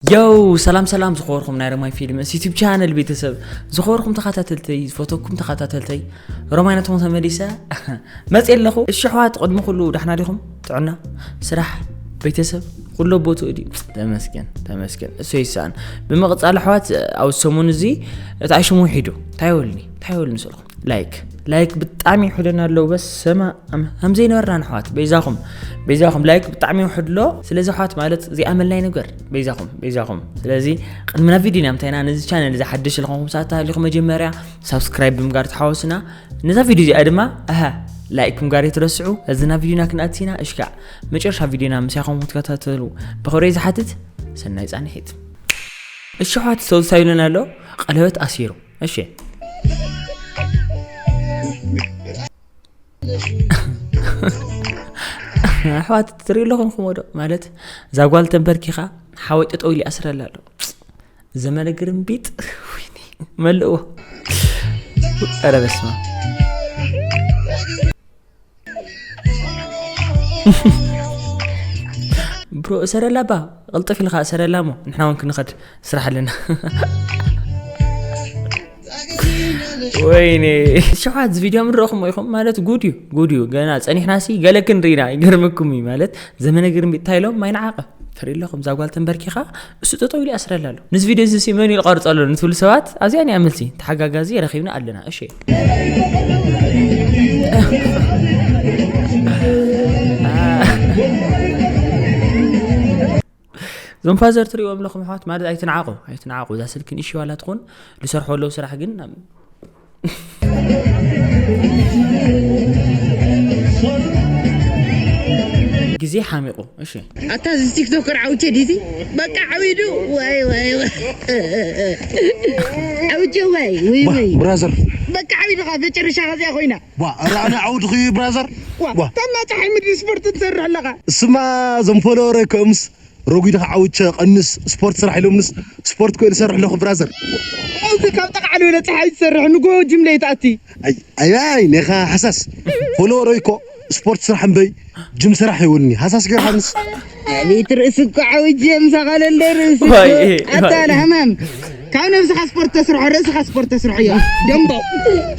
የው ሰላም ሰላም፣ ዝኸበርኩም ናይ ረማይ ፊልምስ ዩቲብ ቻነል ቤተሰብ፣ ዝኸበርኩም ተኸታተልተይ፣ ዝፈተኩም ተኸታተልተይ፣ ሮማይ ነቶም ተመሊሰ መጽእ ኣለኹ። እሺ ኣሕዋት፣ ቅድሚ ኩሉ ዳሕና ዲኹም? ጥዕና፣ ስራሕ፣ ቤተሰብ ኩሎ ቦትኡ ድዩ? ተመስገን ተመስገን፣ እሱ ይሰኣን። ብምቕጻል ኣሕዋት፣ ኣብ ሰሙን እዚ እቲ ኣሽሙ ሒዱ እንታይ ወልኒ እንታይ ወልኒ ስልኹም ላይክ ላይክ ብጣዕሚ ይውሕደና ኣለዉ። በሰማ ከም ዘይነበርና ንሕዋት፣ በይዛኹም በይዛኹም ላይክ ብጣዕሚ ይውሕድ ኣሎ። ስለዚ ኣሕዋት ማለት ዘይኣመልናይ ነገር በይዛኹም በይዛኹም። ስለዚ ቅድሚ ናብ ቪድዮና ምታይና፣ ነዚ ቻነል እዚ ሓድሽ ዝኾንኩም ሰባት ተሃሊኹም መጀመርያ ሳብስክራይብ ብምጋር ተሓወስና። ነዛ ቪድዮ እዚኣ ድማ ኣሃ ላይክ ምጋር ይትረስዑ። እዚ ናብ ቪድዮና ክንኣቲና እሽካዕ መጨረሻ ቪድዮና ምሳይኹም ክትከታተሉ ብኽብረይ ዝሓትት። ሰናይ ጻንሒት። እሺ ኣሕዋት፣ ሰው ሳይሉን ኣሎ ቀለበት ኣሲሩ። እሺ ኣሕዋት፣ ትሪኢ ኣለኹም ክሞዶ ማለት እዛ ጓል ተንበርኪኻ ሓወይ ጠጠው ኢሉ ይኣስረላ ኣሎ። ዘመነ ግርምቢጥ። ወይኔ፣ መልእዎ። ኧረ በስመ ኣብ። ብሮ እሰረላ ባ፣ ቅልጥፍ ኢልካ እሰረላ እሞ ንሕና እውን ክንኸድ ስራሕ ኣለና። ወይኔ ሸውሓት እዚ ቪድዮ ምንረእኹም ኢኹም ማለት ጉድ እዩ፣ ጉድ እዩ። ገና ጸኒሕና ሲ ገለ ክንርኢና ይገርመኩም እዩ ማለት ዘመነ ግርምቢጥ እንታይ ኢሎም ማይ ንዓቐ ትርኢ ኣለኹም። እዛ ጓል ተንበርኪኻ እሱ ጠጠው ኢሉ ይኣስረላ ኣሎ። ንዚ ቪድዮ እዚ ሲ መን እዩ ዝቐርጾ ኣሎ ንትብሉ ሰባት ኣብዚኣ እኒኣ መልሲ። ተሓጋጋዚ ረኺብና ኣለና። እሺ። እዞም ፋዘር ትሪእዎም ኣለኹም ኣሕዋት ማለት ኣይትንዓቑ፣ ኣይትንዓቑ። እዛ ስልኪ ንእሽዋላ ትኹን ዝሰርሖ ኣለዉ ስራሕ ግን ናብ ግዜ ሓሚቑ። እሺ። ኣታ እዚ ቲክቶከር ዓውቼ ዲዚ በቃ ዓዊዱ። ወይ ወይ ወይ። ዓውቼ ወይ ወይ ወይ። ብራዘር። በቃ ዓዊዱ ኻ መጨረሻ ከዚኣ ኮይና። ዋ፣ ራእና ዓውድኺ ብራዘር። ዋ፣ ዋ። ታማ ጸሓይ ምድሪ ስፖርት ትሰርሕ ኣለኻ። ስማ፣ እዞም ፎሎወረይ ከምስ ረጒድኻ ዓውቸ ቀንስ፣ ስፖርት ስራሕ ኢሎምንስ ስፖርት ኮይሉ ሰርሕ ኣለኹ ብራዘር። እዚ ካብ ጠቕዓሊ ወለ ጸሓይ ዝሰርሕ ንጎ ጅም ለይትኣቲ። ኣይ፣ ኣይ፣ ኣይ፣ ኔኻ ሓሳስ። ፎሎወረይ እኮ ስፖርት ስራሕ እምበይ ጅም ስራሕ ይውልኒ። ሓሳስ ገርካንስ። ኣቤት ርእሲ እኮ ዓውጀ ምሳኻ ለለ ርእሲ እኮ። ዋይ፣ ኣታ ዋይ። ለሃማም። ካብ ነብስኻ ስፖርት ተስርሖ፣ ርእስኻ ስፖርት ተስርሖ እዮ። ደምቦ።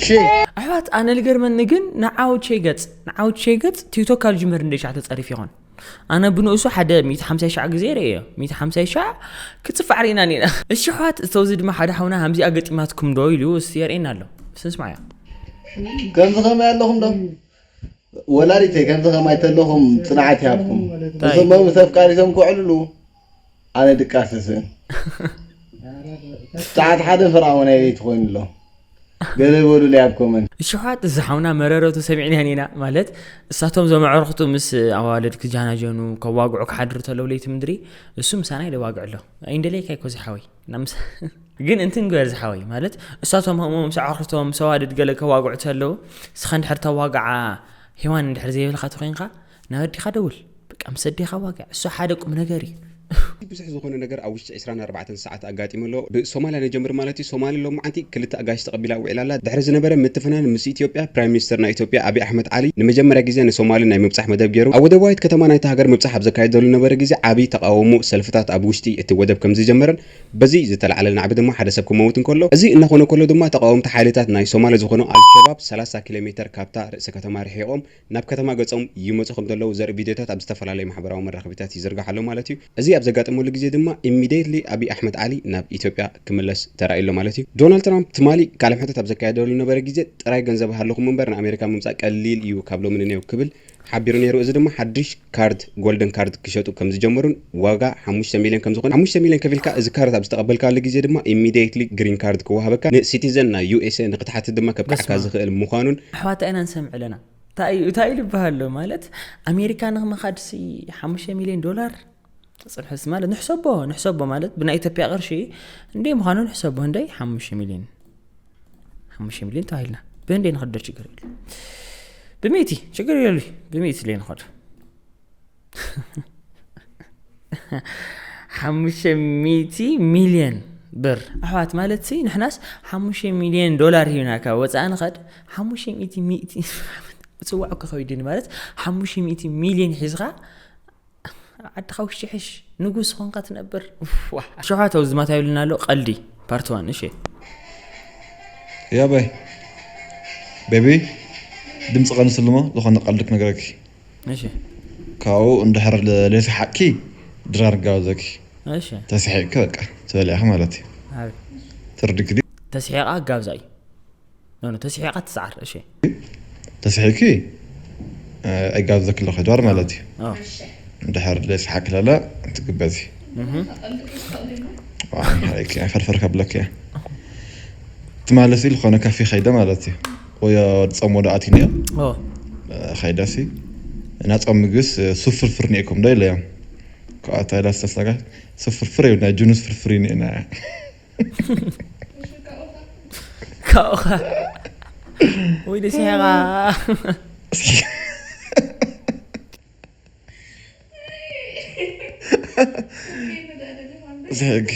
ሺ። ኣሕዋት፣ ኣነ ልገርመኒ ግን ንዓውቼ ገጽ፣ ንዓውቼ ገጽ ቲክቶክ ካብ ዝጅምር እንደ ሻዕ ተጸሪፍ ይኾን? ኣነ ብንኡሱ ሓደ ሚእቲ ሓምሳ ሻዕ ግዜ ርእዮ። ሚእቲ ሓምሳ ሻዕ ክጽፋዕ ርኢና ኔና። እሺ ኣሕዋት፣ እተውዚ ድማ ሓደ ሓውና ሃምዚ ኣገጢማትኩም ዶ ኢሉ እስቲ የርእየና ኣሎ። እስቲ ንስማዕዮ። ከምዚ ከማይ ኣለኹም ዶ? ወላዲተይ ከምዚ ከማይ ተለኹም ጽንዓት ይሃብኩም። እንታይ? እዞም መምስ ኣፍቃሪቶም ክውዕልሉ ኣነ ድቃስ ስእን። ሰዓት ሓደ ፍርኣሞ ናይ ለይቲ ኮይኑ ኣሎ። ገለ በሉለይ ኣብ ኮመንት። እሺ ኣሕዋት፣ እዚ ሓውና መረረቱ ሰሚዕና ኔና። ማለት እሳቶም ዘመዕርኽቱ ምስ ኣዋልድ ክጃናጀኑ ከዋግዑ ክሓድሩ ተለው ለይቲ ምድሪ እሱ ምሳና ይደዋግዕ ኣሎ። ኣይንደለይካ ይኮ እዚ ሓወይ። ናምስ-፣ ግን እንትን ግበር ዝሓወይ ማለት እሳቶም ከምኡ ምስ ኣዕርኽቶም ምስ ኣዋልድ ገለ ከዋግዑ ተለው እስኻ እንድሕር ተዋግዓ ሄዋን እንድሕር ዘይብልካ ተኾይንካ ናብ ኣዲኻ ደውል። በቃ ምስ ኣዴኻ ዋግዕ። እሱ ሓደ ቁም ነገር እዩ። ብዙሕ ዝኾነ ነገር ኣብ ውሽጢ ዕስራን ኣርባዕተን ሰዓት ኣጋጢሙ ኣሎ። ብሶማልያ ንጀምር ማለት እዩ። ሶማሊ ሎማዓንቲ ክልተ ኣጋይሽ ተቐቢላ ውዒላ ኣላ። ድሕሪ ዝነበረ ምትፍናን ምስ ኢትዮጵያ፣ ፕራይም ሚኒስተር ናይ ኢትዮጵያ ኣብይ ኣሕመድ ዓሊ ንመጀመርያ ግዜ ንሶማሊ ናይ ምብጻሕ መደብ ገይሩ። ኣብ ወደባዊት ከተማ ናይታ ሃገር ምብጻሕ ኣብ ዘካየደሉ ነበረ ግዜ ዓቢ ተቓውሞ ሰልፍታት ኣብ ውሽጢ እቲ ወደብ ከም ዝጀመረን በዚ ዝተላዕለ ናዕቢ ድማ ሓደ ሰብ ክመውት እንከሎ፣ እዚ እናኾነ ከሎ ድማ ተቓወምቲ ሓይልታት ናይ ሶማሊ ዝኾኑ ኣልሸባብ ሰላሳ ኪሎ ሜተር ካብታ ርእሰ ከተማ ርሒቖም ናብ ከተማ ገጾም ይመጹ ከም ዘለዉ ዘርኢ ቪድዮታት ኣብ ዝተፈላለዩ ማሕበራዊ መራኸቢታት ይዝርጋሕ ኣሎ ማለት እዩ። እዚ ኣብ ዘጋጠመሉ ግዜ ድማ ኢሚድየትሊ ኣብይ ኣሕመድ ዓሊ ናብ ኢትዮጵያ ክምለስ ተራእዩ ኣሎ ማለት እዩ። ዶናልድ ትራምፕ ትማሊ ቃለ መሕተት ኣብ ዘካየደሉ ነበረ ግዜ ጥራይ ገንዘብ ሃለኹም እምበር ንኣሜሪካ ምምጻእ ቀሊል እዩ ካብ ሎሚ ንኔው ክብል ሓቢሩ ነይሩ። እዚ ድማ ሓድሽ ካርድ ጎልደን ካርድ ክሸጡ ከም ዝጀመሩን ዋጋ ሓሙሽተ ሚልዮን ከም ዝኾነ፣ ሓሙሽተ ሚልዮን ከፊልካ እዚ ካርድ ኣብ ዝተቐበልካሉ ግዜ ድማ ኢሚድየትሊ ግሪን ካርድ ክወሃበካ ንሲቲዘን ናይ ዩ ኤስ ኤ ንክትሓትት ድማ ከብቅዓካ በስመ ኣብ። ዝኽእል ምዃኑን ኣሕዋት ኣይና ንሰምዕ ኣለና። እንታይ እዩ እንታይ እዩ ዝበሃል ኣሎ ማለት ኣሜሪካ ንክመኻድሲ ሓሙሽተ ሚልዮን ዶላር ተፅንሑስ ማለት ንሕሰቦ ንሕሰቦ ማለት ብናይ ኢትዮጵያ ቅርሺ እንደ ምዃኑ ንሕሰቦ እንደ ሓሙሽተ ሚልዮን ሓሙሽተ ሚልዮን ተባሂልና ብእንደ ንኸዶ ችግር የለ ብሚእቲ ችግር የሉ ብሚእቲ ለ ንኸዶ ሓሙሽተ ሚእቲ ሚልዮን ብር ኣሕዋት ማለት ሲ ንሕናስ ሓሙሽተ ሚልዮን ዶላር ሂብና ካብ ወፃኢ ንኸድ ሓሙሽተ ሚእቲ ሚእቲ ፅዋዕ እኮ ከቢድኒ ማለት ሓሙሽተ ሚእቲ ሚልዮን ሒዝኻ ዓድኻ ውሽጢ ሕሽ፣ ንጉስ ኾንካ ትነብር። ዋ። ሸውዓተ ኣብዚ ማታ ይብልና ኣሎ፣ ቀልዲ ፓርት ዋን። እሺ። ያበይ ቤቢ፣ ድምፂ ቀንስልሞ። ዝኾነ ቀልዲ ክነግረኪ። እሺ። ካብኡ እንድሕር ለሲ ሓቂ ድራር ጋብዘኪ። እሺ። ተስሒቅኪ በቃ ትበልያኺ ማለት እዩ። ኣብ ትርድግዲ ተስሒቃ ጋብዛ እዩ። ኖ ኖ፣ ተስሒቃ ትስዓር። እሺ። ተስሒቅኪ ኣይጋብዘኪ ኣለኹ ድራር ማለት እዩ። ኦ። እንድሕር ለሲ ሓቂ ለለ ትግበዚ። እህ። ፈርፈር ከብለክ እያ። ትማለሲ ዝኾነ ካፌ ከይደ ማለት እዩ። ወይ ጾም ወደ ኣቲኒ ኦ። ከይደሲ እና ጾም ምግስ ሱፍ ፍርፍር ኒኤኩም ዶ ኢለዮም። ከኣታ ኢላ ዝተሰጋ ሱፍ ፍርፍር እዩ ናይ ጁኑስ ፍርፍር እዩ ኒኤና። ካብኡኻ ወይ ደስ ይሓኻ። እዚ ሕጊ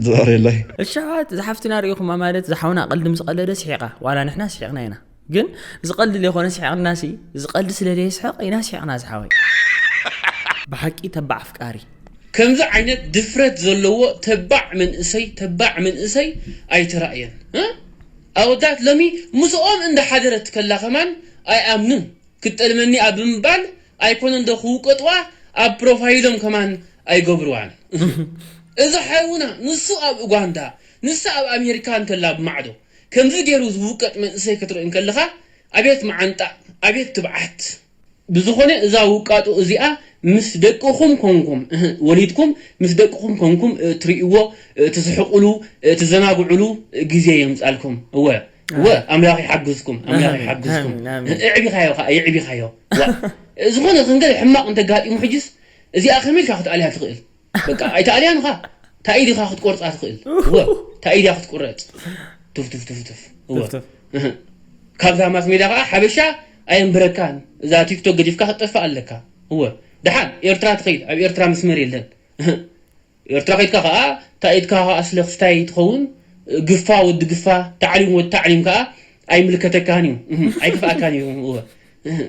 ዘረላይ እሻዋት ዝሓፍትና ርኢኹማ ማለት ዝሓውና ቀልዲ ምስ ቀለደ ስሒቓ ዋላ ንሕና ስሒቕና ኢና። ግን ዝቐልድ ዘይኮነ ስሒቕና ሲ ዝቐልድ ስለ ዘይስሕቕ ኢና ስሒቕና ዝሓወይ። ብሓቂ ተባዕ ኣፍቃሪ። ከምዚ ዓይነት ድፍረት ዘለዎ ተባዕ መንእሰይ ተባዕ መንእሰይ ኣይተራእየን። እ? ኣወዳት ሎሚ ምስኦም እንዳሓደረት ከላ ከማን ኣይኣምንን። ክትጠልመኒ ኣብ ምባል ኣይኮነን ዶ ክውቀጥዋ ኣብ ፕሮፋይሎም ከማን ኣይገብርዋን። እዚ ሓውና ንሱ ኣብ ኡጋንዳ ንሳ ኣብ ኣሜሪካ እንከላ ብማዕዶ ከምዚ ገይሩ ዝውቀጥ መንእሰይ ክትርኢ እንከለኻ ኣቤት መዓንጣ ኣቤት ትብዓት። ብዝኾነ እዛ ውቃጦ እዚኣ ምስ ደቅኹም ኮንኩም እህ፣ ወሊድኩም ምስ ደቅኹም ኮንኩም እ፣ ትርእይዎ እ፣ ትስሕቁሉ እ፣ ትዘናግዑሉ ግዜ የምጻልኩም። እወ እወ ኣምላኽ ይሓግዝኩም ኣምላኽ ኣሜን፣ ይሓግዝኩም። ኣሜን፣ ኣሜን። እዕቢኻዮ ከዓ የዕቢኻዮ። ዋ፣ ዝኾነ ክንገ ሕማቕ እንተጋጢሙ ሕጅስ እዚኣ ከመይ ኢልካ ክትኣልያ ትኽእል? በቃ ኣይትኣልያን ኢኻ። ታኢድ ኢኻ ክትቆርጻ ትኽእል። እወ ታኢድ እያ ክትቁረጽ። ቱፍ ቱፍ ቱፍ ቱፍ። እወ ቱፍ ቱፍ። እህ። ካብዛ ማስ ሜዳ ከዓ ሓበሻ ኣየንብረካን። እዛ ቲክቶክ ገዲፍካ ክትጠፍእ ኣለካ። እወ ደሓን ኤርትራ ትኸይድ። ኣብ ኤርትራ መስመር የለን። እህ። ኤርትራ ከይድካ ከዓ ታኢድካ ከዓ ስለ ክስታይ ትኸውን። ግፋ ወዲ ግፋ ታዕሊም ወዲ ታዕሊም ከዓ ኣይምልከተካን እዩ። እህ። ኣይክፍኣካን እዩ። እወ እህ።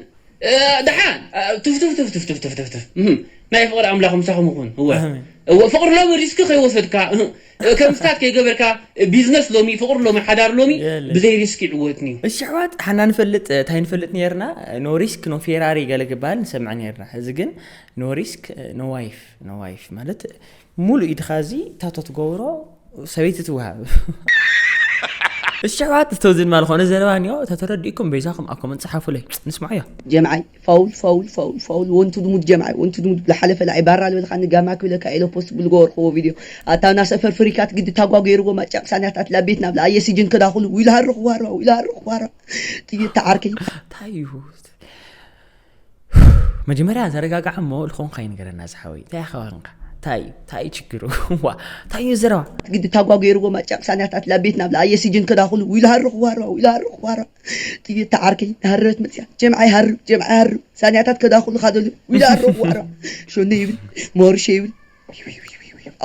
እ፣ ደሓን እ፣ ትፍ ትፍ ትፍ ትፍ ትፍ ትፍ ትፍ ትፍ። እህ። ናይ ፍቕሪ ኣምላኽ ምሳኹም ይኹን። እወ ኣሜን። እወ ፍቕሪ ሎሚ ሪስክ ከይወሰድካ እህ፣ እ፣ ከም ስታት ከይገበርካ እ፣ ቢዝነስ ሎሚ ፍቕሪ ሎሚ ሓዳር ሎሚ የለን። ብዘይ ሪስክ ይዕወትኒ እዩ። እሺ ኣሕዋት ሓና ንፈልጥ እንታይ ንፈልጥ ነርና? ኖ ሪስክ ኖ ፌራሪ ገለ ክበሃል ንሰምዕ ነርና። እዚ ግን ኖ ሪስክ ኖ ዋይፍ ኖ ዋይፍ ማለት ሙሉእ ኢድኻ እዚ ታቶ ትገብሮ ሰበይቲ ትወሃብ። እሺ ኣሕዋት ዝተወዝን ማል ኾነ ዘለዋ እኒኦ ተተረዲእኩም በይዛኹም ኣብ ኮመንት ጸሓፉለይ ንስማዓዮ። ጀምዓይ ፋውል ፋውል ፋውል ፋውል ወንቱ ድሙድ ጀምዓይ ወንቱ ድሙድ ብዝሓለፈ ላዓይ ባራ ልበልካ ንጋማ ክብለካ ኢለ ፖስት ብልገበርክዎ ቪድዮ ኣታ ናሰፈር ፍሪካት ግዲ ታጓ ገይርዎ ማጫቅ ሳንያታት ላቤት ናብ ለኣየ ሲጅን ከዳኹሉ ዊልሃርኽ ዋራ ዊልሃርኽ ዋራ ጥይት ተዓርከይ እንታይ እዩ መጀመርያ ተረጋጋዕ እሞ ልኾንካ ይንገረና ዝሓወይ እንታይ ኣኸባንካ እንታይ እዩ እንታይ እዩ ችግሩ ዋ እንታይ እዩ ዘረባ ግዲ ታጓ ገይርዎ ማጫቅ ሳንያታት ላቤት ናብ ለኣየ ሲጅን ከዳኹሉ ዊልሃርኽ ዋራ ዊልሃርኽ ዋራ ጥይት ተዓርከይ ናሃረበት መፅያ ጀምዓይ ሃርብ ጀምዓይ ሃርብ ሳንያታት ከዳኹሉ ካደሉ ዊልሃርኽ ዋራ ሾነ ይብል ሞርሸ ይብል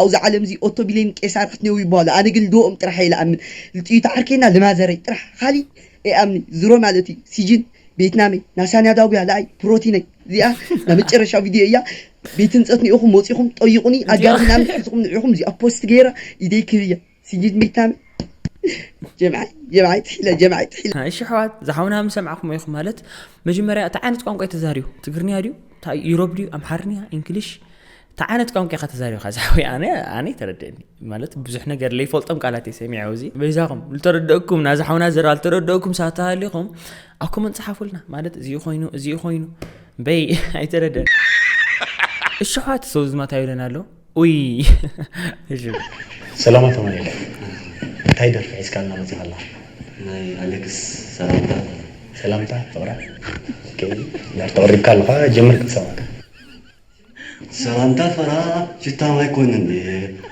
ኣብዚ ዓለም እዚ ኦቶ ቢሌን ቄሳራት ነው ይባሉ ኣነ ግን ድኦም ጥራሕ ኢለ ኣምን ልጥዩ ተዓርከና ልማዘረይ ጥራሕ ካሊ እኣምኒ ዝሮ ማለት እዩ ሲጅን ቤትናመይ ናሳንያ ዳጉያ ለኣይ ፕሮቲነይ እዚኣ ናይ መጨረሻ ቪድዮ እያ ቤት ህንፀት ኒኢኹም ወፂኹም ጠይቁኒ ኣጋዚ ናምን ሒዝኹም ንዒኹም እዚኣ ፖስት ገይራ ኢደይ ክህብያ ሲጅን ቤትናመይ ጀምዓይ ጀምዓይ ትሒለ ጀምዓይ ትሒለ እሺ ኣሕዋት ዝሓውና ምሰማዕኹም ኢኹም ማለት መጀመርያ እንታይ ዓይነት ቋንቋ እዩ ተዛሪቡ ትግርኛ ድዩ እንታይ ዩሮብ ድዩ ኣምሓርኛ እንግሊሽ እንታይ ዓይነት ቋንቋ ኢኻ ተዛሪብካ ዝሓወይ ኣነ ኣነ ተረድእኒ ማለት ብዙሕ ነገር ለይፈልጦም ቃላት እየ ሰሚዐ እዚ በይዛኹም ዝተረደእኩም ናዚ ሓውና ዘረባ ዝተረደእኩም ሳተሃሊኹም ኣብ ኮመንት ጸሓፉልና ማለት እዚኡ ኮይኑ እዚኡ ኮይኑ በይ ኣይተረደን እሽሓት ሰው ዝማታ ይብለን ኣሎ ኡይ እሺ ሰላማት ተማሪለ እንታይ ደርፊ ሒዝካልና መፂኻ ኣለኻ? ናይ ኣሌክስ ሰላምታ ሰላምታ ፍቕራ ኦኬ፣ ዳር ተቕሪብካ ኣለኻ ጀምር ክንሰማካ። ሰላምታ ፈራ ሽታም ኣይኮንን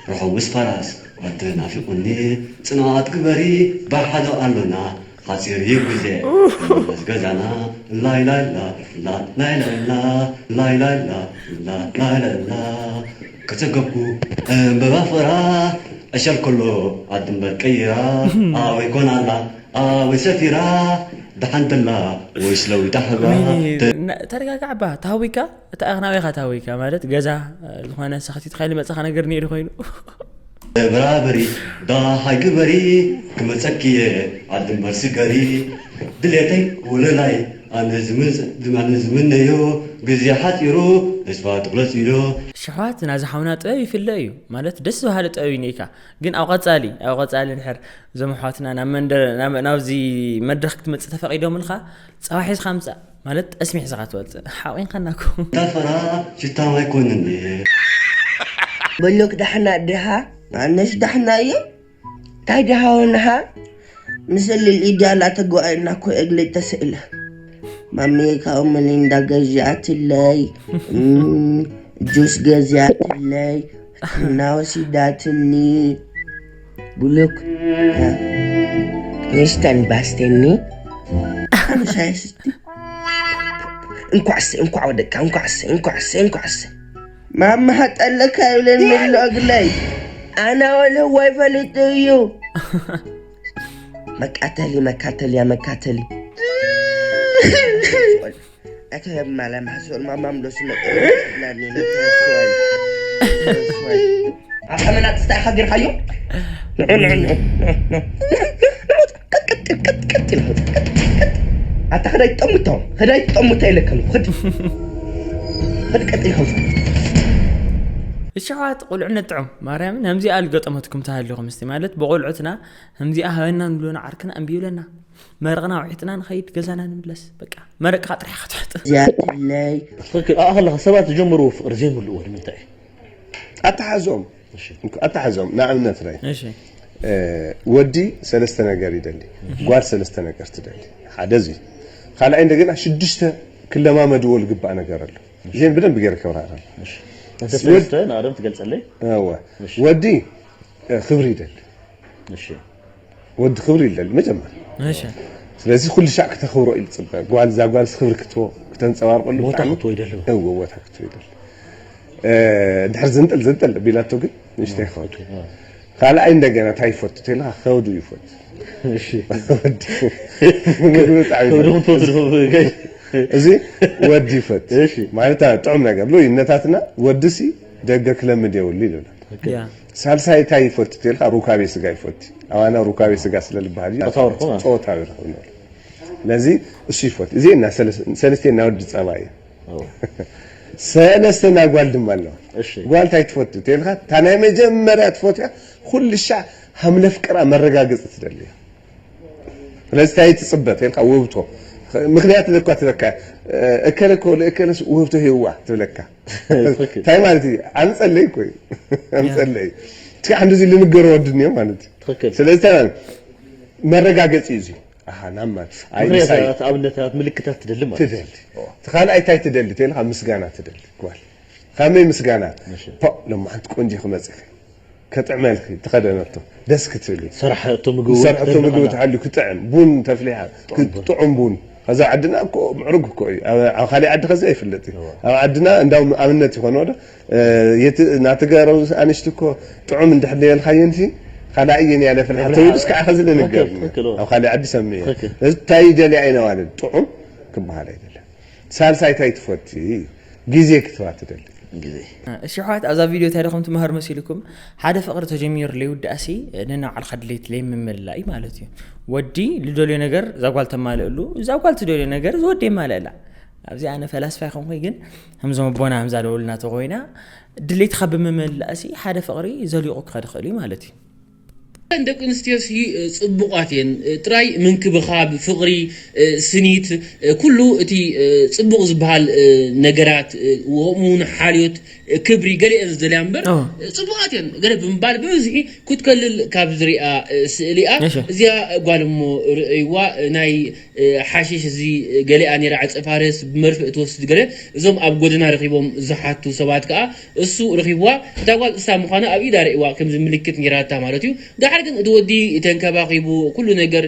ርሑው ምስ ፈራስ ወዲ ናፊቑኒ ጽንዓት ግበሪ ባሓዶ ኣሎና ሓጺር እዩ ግዜ መለስ ገዛና ላይላላ ላይላላ ላይላላ ላይላላ ከተገብኩ ዕምበባ ፍቕራ ዕሸል ከሎ ዓዲ እምበር ቀይራ ኣበይ ኮን ኣላ ኣበይ ሰፊራ ደሓን ተላ ወይስ ለዊጣ ሕብራ ወይኔ፣ ተረጋጋዕ ባ፣ ተሃዊካ። እታ ኢኻ ናበይ ኢኻ ተሃዊካ? ማለት ገዛ ዝኾነ ሰኽቲት ኻይሊ መጻኻ ነገር ነይሩ ኮይኑ። በራበሪ ዳሃይ ግበሪ ክመፀኪ እየ ዓዲ እምበር ስገሪ ድሌተይ ወለላይ ኣነ ዝምነዮ ግዜ ሓፂሩ ተስፋ ትቑረፅ ኢሎ። ሽሕዋት ናዚ ሓውና ጥበብ ይፍለ እዩ ማለት ደስ በሃሊ ጥበብ እዩ ኒካ። ግን ኣብ ቀጻሊ ኣብ ቀጻሊ ድሕር እዞም ኣሕዋትና ናብ መንደር ናብዚ መድረኽ ክትመጽእ ተፈቒዶምልካ ጸባ ሒዝካ ምጻእ ማለት ጠስሚ ሒዝካ ትወጽእ ሓቒንካና እኮ። ታፈራ ሽታው ኣይኮንን እየ። በሎክ ዳሕና ድሃ ኣነስ ዳሕና እየ እንታይ ድሃውንሃ ምስል ኢድያ ላተጓኣልና እኮ እግሊ ተስእለ ማሜ ካብኡ መሊንዳ ገዚኣትለይ ጁስ ገዚኣትለይ እና ወሲዳትኒ ብሉክ ኒስተን ባስተኒ ምሳይስቲ እንኳዕሰ እንኳዕ ወደካ እንኳዕሰ እንኳዕሰ እንኳዕሰ ማማ ጠለካ ይብለኒ ኣሎ እግለይ ኣና ወለ ዋይ ፈሊጡ እዩ መቃተሊ መካተልያ መካተሊ ኣከብ ማላ ማሕሶል ማማም ዶ ስመ ኣኸመና ትስታይ ኢኻ ጌርካዮ ንዑ ንዑ ንዑ ንዑ ንዑ ቀጥል ቀጥል ቀጥል ኣታ ኸዳይ ጠሙታ ኸዳይ ጠሙታ ኢለካ ኸድ ኸድ ቀጥል ኸውሳ እሽሕዋት ቁልዕነት ጥዑም ማርያምን ከምዚኣ ልገጠመትኩም ተሃልኹም እስቲ ማለት ብቆልዑትና ከምዚኣ ሃበና ንብሎ ንዓርክና እምቢ ይብለና መረቕና ውዒጥና ንኸይድ ገዛና ንምለስ በቃ መረቅኻ ጥራሕ ኢኻ ትውሕጥ እዚኣትለይ ትኽክል ኣኸለኻ ሰባት ዝጀመርዎ ፍቕሪ ዘይምልእዎ ንምንታይ እዩ ኣተሓዞም ኣተሓዞም ንኣብነት ናይ እሺ ወዲ ሰለስተ ነገር ይደሊ ጓል ሰለስተ ነገር ትደሊ ሓደ እዚ ካልኣይ እንደገና ሽዱሽተ ክለማመድዎ ዝግባእ ነገር ኣሎ እዚን ብደንብ ገይረ ከብራራ ሰለስተ ንኣደም ትገልጸለይ እወ ወዲ ክብሪ ይደሊ እሺ ወዲ ክብሪ ይደሊ መጀመር እሺ ስለዚ ኩሉ ሻዕ ክተኽብሮ ኢሉ ፅበ ጓል እዛ ጓል ክብሪ ክትቦ ክተንፀባርቀሉ ቦታ ብጣዕሚ ክትቦ ይደሊ እወ ቦታ ክትቦ ይደሊ ድሕር ዝንጥል ዝንጥል ቢላቶ ግን ንሽተይ ክኸዱ ካልኣይ እንደገና እንታይ ይፈቱ ተልካ ከብዱ ይፈቱ እሺ ወዲ ምግቢ ብጣዕሚ ይፈቱ። ክብርኩም ትወስዱ እዚ ወዲ ይፈት እሺ። ማለት ጥዑም ነገር ሉ ይነታትና ወድሲ ደገ ክለምድ የብሉ ይብለና ያ ሳልሳይ እንታይ ይፈቱ ተልካ ሩካቤ ስጋ ይፈቱ ኣባና ሩካቤ ስጋ ስለልበሃል እዩ ጾታዊ ርኽብ። ጾታዊ ርኽብ ንብል ነዚ እሱ ይፈቱ እዚ እና ሰለስቴና ወዲ ጸባ እዩ ሰለስተና ጓል ድማ ኣለዋ እሺ ጓል እንታይ ትፈቱ ተልካ እታ ናይ መጀመርያ ትፈትያ ኩሉ ሻዕ ሃምለፍቅራ መረጋገፂ ትደሊ ስለዚ እንታይ ትፅበ ተልካ ውህብቶ ምክንያት ለኳ ትበካ እከለ እኮ ለእከለስ ውህብቶ ሂዋ ትብለካ ትክክል እንታይ ማለት እዩ ኣምፀለይ እኮ እዩ ኣምፀለይ እስኪ ሓንዚ ልንገሮ ወድንዮ ማለት እዩ ትክክል ስለዚ እንታይ ማለት መረጋገፂ እዩ እዚ ኣሃ ናብ ማለት ኣይ ምሳይ ምክንያት ኣብነታት ምልክታት ትደሊ ማለት ትደሊ እቲ ካልኣይ እንታይ ትደሊ ተልካ ምስጋና ትደሊ ጓል ከመይ ምስጋና እሺ። ፖ ሎማዓንቲ ቆንጆ ክመፅእ ከጥዕመልኪ ተኸደነቶ ደስ ክትብሊ ሰራሕቶ ምግቢ ሰርሐቶ ምግቢ ተሃልዩ ክጥዕም ቡን ተፍሊሓ ጥዑም ቡን ከዛ ዓድና እኮ ምዕሩግ እኮ እዩ ኣብ ኣብ ካሊእ ዓዲ ከዚ ኣይፍለጥ እዩ ኣብ ዓድና እንዳውም ኣብነት ይኾን ወደ የቲ ናትጋረው ኣንሽቲ እኮ ጥዑም እንድሕር ደየልካየን ሲ ካልኣየን ያለ ፍልሓ ተውልስ ከዓ ከዚ ልንገር ትክክል፣ ትክክል። ኣብ ካሊእ ዓዲ ሰሚዐ ትክክል። እንታይ ይደልያ ኣይነዋልን ጥዑም ክበሃል ኣይደለን ሳልሳይ እንታይ ትፈቲ ግዜ ክትባ ትደሊ ግዜ እሺ ኣሕዋት ኣብዛ ቪድዮ እንታይ ዲኹም ትመሃሩ መሲልኩም ሓደ ፍቕሪ ተጀሚሩ ለይውዳእሲ ነናይ ባዕልኻ ድሌት ለይምምላእ ማለት እዩ ወዲ ልደልዮ ነገር እዛ ጓል ተማልእሉ እዛ ጓል ትደልዮ ነገር እዚ ወዲ የማልእላ ኣብዚ ኣነ ፈላስፋ ይኾንኩይ ግን ከምዞም ኣቦና ከምዛ ደውልና ተኾይና ድሌትኻ ብምምላእሲ ሓደ ፍቕሪ ዘሊቑ ክኸድ ይኽእል እዩ ማለት እዩ እተን ደቂ ኣንስትዮሲ ፅቡቓት እየን ጥራይ ምንክብኻብ ፍቕሪ ስኒት ኩሉ እቲ ፅቡቕ ዝበሃል ነገራት ከምኡውን ሓልዮት ክብሪ ገሊአን ዝደልያ እምበር ኦ። ፅቡቓት እየን ገለ ብምባል ብብዝሒ ክትከልል ካብ ዝሪኣ ስእሊ እያ እሺ። እዚኣ ጓል እሞ ርእይዋ ናይ ሓሽሽ እዚ ገሊኣ ነይራ ዕፀ ፋርስ ብመርፍእ ትወስድ ገለ እዞም ኣብ ጎደና ረኺቦም ዝሓቱ ሰባት ከዓ እሱ ረኺብዋ እታ ጓል እሳ ምዃና ኣብ ኢዳ ርእይዋ ከምዚ ምልክት ነይራታ ማለት እዩ ደሓር ግን እቲ ወዲ ተንከባኺቡ ኩሉ ነገር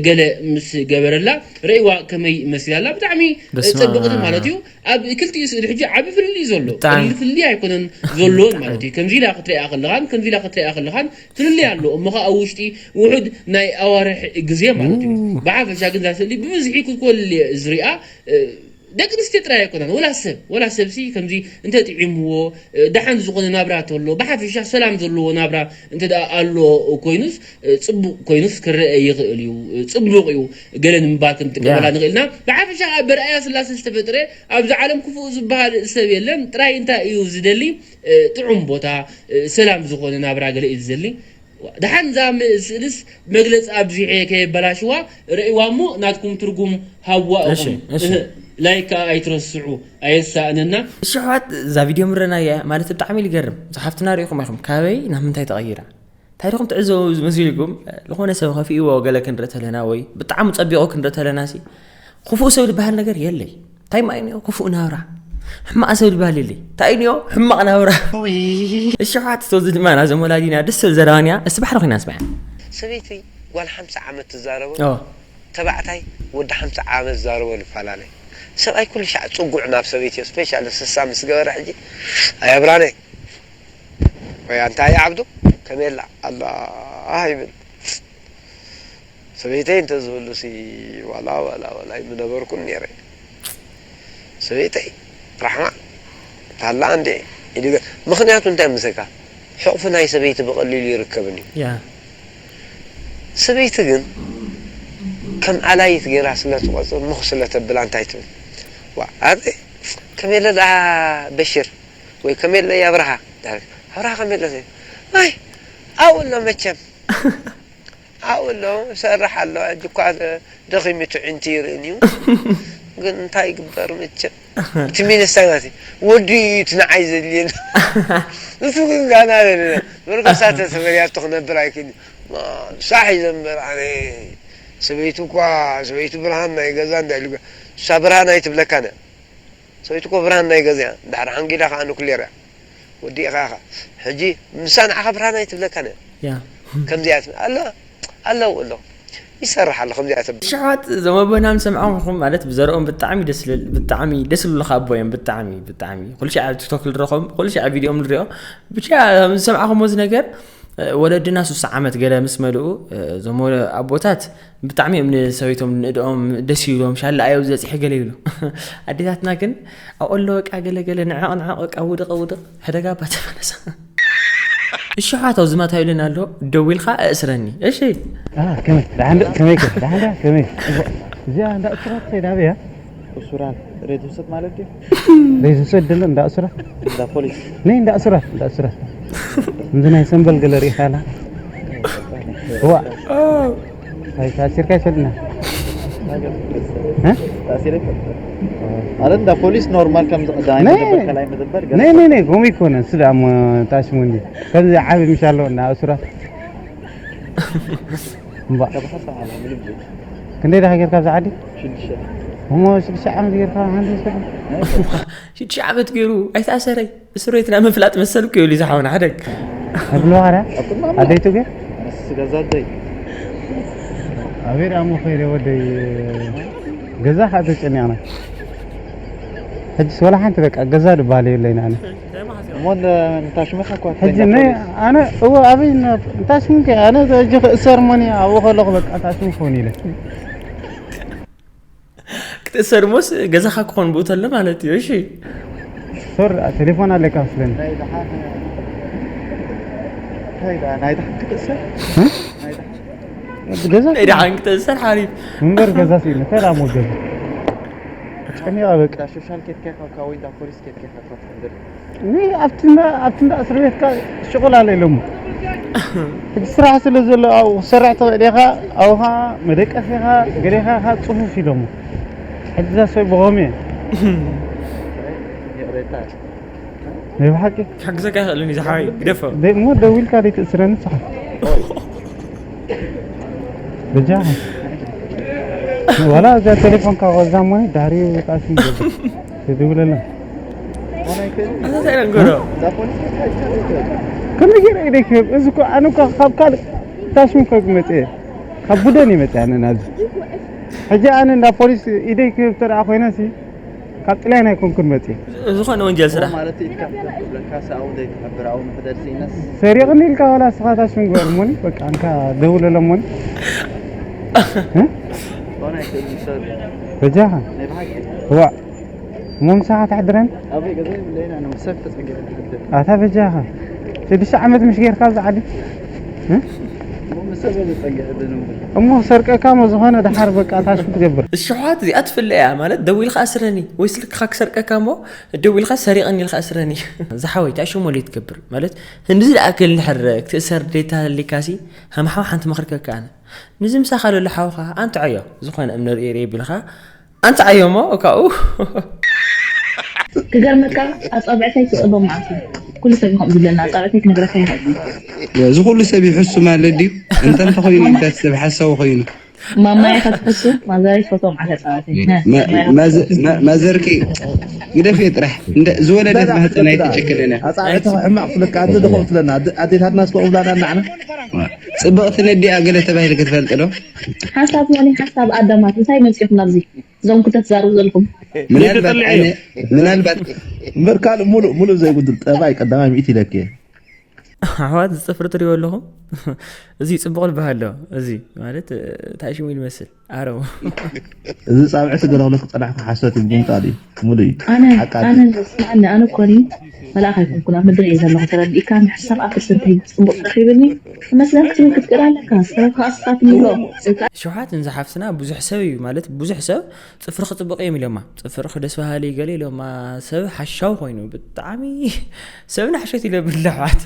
ገለ ምስ ገበረላ ርእይዋ ከመይ መሲላላ ብጣዕሚ በስመ ፅብቕቲ ኣብ። ማለት እዩ ኣብ ክልቲኡ ስእሊ ሕጂ ዓቢ ፍልልይ ዘሎ ብጣዕሚ። ቀሊል ፍልልይ ኣይኮነን ዘለዎን ማለት እዩ ከምዚ ኢላ ክትሪኣ ከለኻን ከምዚ ኢላ ክትሪኣ ከለኻን ፍልልይ ኣሎ እሞ ኸዓ ኣብ ውሽጢ ውሑድ ናይ ኣዋርሕ ግዜ ማለት እዩ ብሓፈሻ ግን እዛ ስእሊ ብብዝሒ ክትኮልል እየ ዝሪኣ እ፣ ደቂ ኣንስትዮ ጥራይ ኣይኮነን፣ ወላ ሰብ፣ ወላ ሰብሲ ከምዚ እንተ ጥዒምዎ፣ እ፣ ደሓን ዝኾነ ናብራ ተሎ፣ ብሓፈሻ ሰላም ዘለዎ ናብራ እንተ ደኣ ኣሎ ኮይኑስ፣ እ፣ ጽቡቕ ኮይኑስ ክረአ ይኽእል እዩ፣ እ፣ ጽቡቕ እዩ፣ ገለ ንምባል ክንጥቀመላ ንኽእል ኢና። ብሓፈሻ ኣብ በርኣያ ስላሴ ዝተፈጥረ ኣብዚ ዓለም ክፉእ ዝበሃል ሰብ የለን። ጥራይ እንታይ እዩ ዝደሊ? እ፣ ጥዑም ቦታ፣ እ፣ ሰላም ዝኾነ ናብራ ገለ እዩ ዝደሊ። ደሓን እዛ ም-፣ ስእልስ መግለጺ ኣብዚሐ ከየበላሽዋ ረእይዋ እሞ ናትኩም ትርጉም ሃብዋ እሺ፣ ኢኹም። እሺ። እህ፣ ላይክ ከኣ ኣይትረስዑ፣ ኣየሳእነና። እሺ ኣሕዋት፣ እዛ ቪድዮ ምረናያ ማለት ብጣዕሚ እዩ ዝገርም። እዛ ሓፍትና ርኢኹም ኢኹም፣ ካበይ ናብ ምንታይ ተቐይራ? እንታይ ዲኹም ትዕዘቡ ዝመስልኩም? ዝኾነ ሰብ ከፊእዎ ገለ ክንርኢ ተለና ወይ ብጣዕሚ ጸቢቑ ክንርኢ ተለና ሲ፣ ክፉእ ሰብ ዝበሃል ነገር የለይ። እንታይ ማይ እኒኦ ክፉእ ናብራ? ሕማቕ ሰብ ዝበሃል የለይ። እንታይ እኒኦ ሕማቕ ናብራ? እሺ፣ ኣሕዋት፣ እዚ ድማ ናዘም ወላዲና ደስ ዝብል ዘረባንያ። እስቲ ባሕሪ ኮይና ንስምዓ። ሰበይቲ ጓል ሓምሳ ዓመት ትዛረቦ፣ ኦ። ተባዕታይ ወዲ ሓምሳ ዓመት ዝዛረቦ ንፈላለ። ሰብኣይ ኩሉ ሻዕ ጽጉዕ ናብ ሰበይቲ፣ ስፔሻል ስሳ ምስ ገበረ ሕጂ፣ ኣያ ብርሃነይ ወይ ኣንታ ኣያ ዓብዱ፣ ከመይ ኣላ? ኣላ ይብል። ሰበይተይ እንተ ዝብሉሲ ዋላ፣ ዋላ፣ ዋላ ኣይምነበርኩን ነይረ። ሰበይተይ ራሕማ ታላ እንዴ ኢሉ ገ-፣ ምኽንያቱ እንታይ ምሰካ? ሕቑፊ ናይ ሰበይቲ ብቐሊሉ ይርከብን እዩ። ያ። ሰበይቲ ግን ከም ኣላይት ገይራ ስለ ትቖጽር ምኽ ስለ ተብላ እንታይ ትብል? ዋ፣ ኣበይ ከመይ ኣለ ደኣ በሽር ወይ ከመይ ኣለ ኣብርሃ? ኣብርሃ ከመይ ኣለ? ኣይ፣ ኣብኡ ኣሎ መቸም። ኣብኡ ኣሎ፣ ይሰርሕ ኣሎ። ሕጂ እኳ ደኺሙ ትዕንቲ ይርእን እዩ። ግን እንታይ ይግበር መቸም። እቲ ሚኒስተር ማለት እዩ። ወዲ እዩ እቲ ንዓይ ዘድልየኒ። ንሱ ግን ጋና ዘለ። በርገሳ ተሰበርያቶ ክነብር ኣይክእል። ማ-፣ ሳሕ እዩ ዘንበር ኣነ። ሰበይቱ እኳ፣ ሰበይቱ ብርሃን ናይ ገዛ እንዳ ኢሉ ገ-፣ እሳ ብርሃን ኣይትብለካን እያ። ሰበይቱ እኮ ብርሃን ናይ ገዛ እያ። እንድሕር ሓንጊላ ከኣ ኑክሌር እያ። ወዲእኻ ኢኻ። ሕጂ ምሳ ንዓኻ ብርሃን ኣይትብለካን እያ። ያ። ከምዚኣ ትብል። ኣላ፣ ኣለዉ ኣሎ። ይሰርሕ ኣሎ ከምዚኣ ትብል። ሽሕዋት እዞም ኣቦና ምስ ሰምዖም ኢኹም ማለት ብዘረኦም ብጣዕሚ ደስ ልብል፣ ብጣዕሚ ደስ ልብሉኻ ኣቦ እዮም። ብጣዕሚ፣ ብጣዕሚ። ኩሉ ሻዕ ኣብ ቲክቶክ ንረኸቦም፣ ኩሉ ሻዕ ኣብ ቪድዮም ንሪኦ። ብቻ ምስ ሰምዓኹም እዚ ነገር፣ እ፣ ወለድና ሱሳ ዓመት ገለ ምስ መልኡ፣ እ፣ እዞም ወለ-፣ ኣቦታት ብጣዕሚ እዮም ንሰበይቶም ንእድኦም ደስ ይብሎም፣ ሻላ ኣዮ ዝበፂሐ ገለ ይብሉ። ኣዴታትና ግን ኣብ ኦሎ በቃ ገለ ገለ ንዕቕ ንዕቕ በቃ ውድቕ ውድቕ ሕደጋ እባ ተመለሳ። እሺ፣ ሓታው ዝማታ ይብለና ኣሎ፣ ደዊልካ ኣእስረኒ። እሺ። አ፣ ከመይ? ደሓን ዶ? ከመይ ከ? ደሓን ዶ? ከመይ? እዚኣ እንዳ እሱራት ከይዳ ኣበይ እያ? እሱራት ሬት ውሰድ ማለት ድዩ? ሬት ውሰድ ደሎ እንዳ እሱራት? እንዳ ፖሊስ። ነይ እንዳ እሱራት፣ እንዳ እሱራት። እንዚ ናይ ሰምበል ገለ ርኢኻ ኣላ? እዋ። ኣይ፣ ተኣሲርካ ይፈልጥና። እ? ተኣሲረ ይፈልጥ። ማለት እንዳ ፖሊስ ኖርማል ከም ዝቐዳማይ ነይ፣ መደበር፣ ካልኣይ መደበር ነይ፣ ነይ፣ ነይ፣ ከምኡ ይኮነ። እሱ ደኣ እሞ ታሽሙ እንዲ። ከምዚ ዓቢ ምሽ ኣሎ እንዳ እሱራት። እምባ። ካብ ሓሳ ሓላ ምንም ዘይብሉ። ክንደይ ደኣ ጌርካ ኣብዚ ዓዲ? ሽዱሽተ። እሞ ሽዱሽተ ዓመት ጌርካ ሓንቲ ሰብ? ናይ ሽዱሽተ ዓመት ገይሩ ኣይተኣሰረይ። እስር ቤት ናይ ምፍላጥ መሰል እኮ ይብሉ ዝሓውና ሓደግ። ኣብሉ ዋራ? ኣብሉ ዋራ? ኣደይቱ ገ? ምስ ገዛ ኣደይ። ኣቤት ኣሞ ኸይደ ወደይ። ገዛ ኸኣ ተጨኒቕና። ሕጅስ ወላ ሓንቲ በቃ ገዛ ዝበሃል የብለይን ኣነ። እሞ ን-፣ ንታሽመካ እኳ ሕጂ ትኮይና ነ-፣ ፖሊስ። ኣነ እወ ኣበይ ነ-፣ እንታይ ሽምከ? ኣነ ሕጂ ክእሰር እሞኒ ኣብኡ ከለኹ በቃ ታሽሙ ክኾን ኢለ። ክትእሰር እሞስ ገዛኻ ክኾን ብኡ ተሎ ማለት እዩ። እሺ። ሶር ቴሌፎን ኣለካ መስለኒ። ናይ ደሓን፣ እንታይ ደኣ፣ ናይ ደሓን ክትእሰር? እ? ናይ ደሓን። ገዛ? ናይ ደሓን ክትእሰር ሓሪፍ። እምበር ገዛ ስኢነ፣ እንታይ ደኣ እሞ ገዛ? ጨኒቐ በቃ። እንዳ ሶሻል ኬድካ ኢኻ፣ ካብ ወይ እንዳ ፖሊስ ኬድካ ኢኻ፣ ካብ ትሕንድር። እኔ ኣብቲ እንዳ፣ ኣብቲ እንዳ እስር ቤት ከ ሽቁል ኣለ ኢሎሞ። ሕጂ ስራሕ ስለ ዘሎ ኣብኡ ክሰርሕ ትኽእል ኢኻ፣ ኣብኡ ኸዓ መደቀሲ ኢኻ፣ ገለ ኢኻ፣ ኢኻ ጽፉፍ ኢሎሞ። ሕጂ እዛ ሰብ ብኸመይ እየ? ይቕሬታ። ናይ ብሓቂ? ክሕግዘካ ይኽእል እዩ ዝሓወይ፣ ግደፎ። ደይ-፣ እሞ ደዊልካ ደይትእስረኒ ንስኻ። በጃኻ። ዋላ እዛ ቴሌፎንካ ወዛ እሞ ድሕሪ ቃሲ ትድውለላ። ኣታ እንታይ ደንገሮ? ከምዚ ገይረ ኢደይ ክህብ፣ እዚ እኮ ኣነ እኮ ካብ ካልእ ታሽሙ እኮ ክመጽእ እየ። ካብ ቡደን እየ መጽእ ኣነ ናብዚ። ሕጂ ኣነ እንዳ ፖሊስ ኢደይ ክህብ ተደኣ ኮይነሲ፣ ካብ ጥልያን ኣይኮንኩን መጽእ። ዝኾነ ወንጀል ስራሕ። ማለት ኢድካ ክትብለካ ሰኣው ዘይትሕብር፣ ኣው ንሕደር ስኢነስ። ሰሪቕኒ ኢልካ ዋላ እስኻ ታሽሙ ግበር እሞኒ፣ በቃ፣ ኣንካ ደውለሎም እሞኒ። እ? ዝኾነ ኣይክእልን ሰብ። በጃኻ። ናይ ብሓቂ። እዋእ። እሞ ምሳኻ ትሕድረን ኣበይ ገዛ ይብለይና ነው ሰብ ተጸገረ። ኣታ በጃኻ ሽዱሽተ ዓመት ምሽ ጌርካ ኣብዚ ዓዲ እ? እሞ ምሰብ ተጸገረ ነው። እሞ ክሰርቀካ ሞ ዝኾነ ድሓር በቃ ታሽፉ ትገብር። እሽሓት እዚኣ ትፍለ እያ ማለት ደዊልካ ኣስረኒ ወይ ስልክኻ ክሰርቀካ እሞ ደዊልካ ሰሪቕኒ ኢልካ ኣስረኒ። ዝሓወይ ታሽሞ ለይ ትገብር ማለት ህንድዚ ዝኣክል እንድሕር ክትእሰር ደታ ሊካሲ ሃምሓው ሓንቲ መኽርከካ ኣነ ንዚ ምሳኻ ለሎ ሓውኻ ኣንትዓዮ ዝኾነ እምነር ኤርየ ቢልካ ኣንተ ዓዮሞ ካብኡ ክገርመካ ኣጻብዕተይ ክጽበ መዓት እዩ። ኩሉ ሰብ ይኸም ዝብለና ኣጻብዕተይ ክነግረካ ይኸእል እዩ። እዚ ኩሉ ሰብ ይሕሱ ማለት ድዩ? እንተ እንተኾይኑ ኢንተ ሰብ ሓሳዊ ኮይኑ ማማይ ኢኻ ትሕሱ ማዘረይ ትፈትዎ መዓት ኣጻብዕተይ። ነ- ማማይ ኢኻ ትሕሱ። ማዘርኪ ግደፍየ ጥራሕ እንደ ዝወለደት ማህፀን ኣይትጨክንን እያ። ኣጻብዕቲ ሕማቕ ትብለካ ኣደ ድኹም ትብለና ኣደ- ኣዴታትና ስኮ ብላና ንዓና ፅብቕቲ ነዲኣ ገለ ተባሂልኪ ትፈልጢ ዶ? ሓንሳብ ትኾኒ ሓንሳብ ኣደማት እንታይ መፂኹም ናብዚ እዞም ክልተ ትዛረቡ ዘለኹም? ምናልባት ኣነ- ምናልባት እምበር ካልእ ሙሉእ ሙሉእ ዘይጉድል ጠባይ ቀዳማይ ሚእቲ ኢለኪ እየ። ኣሕዋት ዝፅፍሪ ትሪኦ ኣለኹም። እዚ ፅቡቕ ልበሃል ኣሎ። እዚ ማለት እንታይ ሽሙ ይመስል ኣረው እዚ ፃብዕቲ ገለ ክብለኪ ፀናሕኩ ሓሶት እዩ ምንጣል እዩ ሙሉእ እዩ ኣነ ሓቃ ኣነ ስምዓኒ ኣነ እኮ እኔ መልኣኽ ኣይኮንኩን ኣብ ምድሪ እየ ዘለኹ ተረዲእካ ንሕሳብ ኣብ ፐርሰንት ጽቡቕ ረኺብኒ መስለክ ትብል ክትቅር ኣለካ ሰበካ ኣስፋት ምሎ ሸውሓት ንዝሓፍትና ብዙሕ ሰብ እዩ ማለት ብዙሕ ሰብ ፅፍርኺ ፅቡቕ እዮም ኢሎማ ፅፍርኺ ደስ በሃሊ ገለ ኢሎማ ሰብ ሓሻው ኮይኑ ብጣዕሚ ሰብ ንሕሸት ኢለ ብለሓት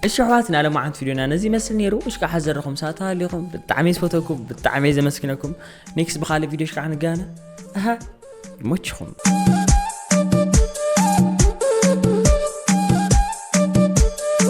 እሺ ኣሕዋት ናይ ሎማዓንቲ ቪድዮና ነዚ ይመስል ነይሩ። እሽካ ሓዘርኹም ሳታ ኣሊኹም ብጣዕሚ ዝፈተኩም ብጣዕሚ ዘመስግነኩም። ኔክስት ብኻልእ ቪድዮ እሽካ ክንጋነ ኣሃ ይሞችኹም።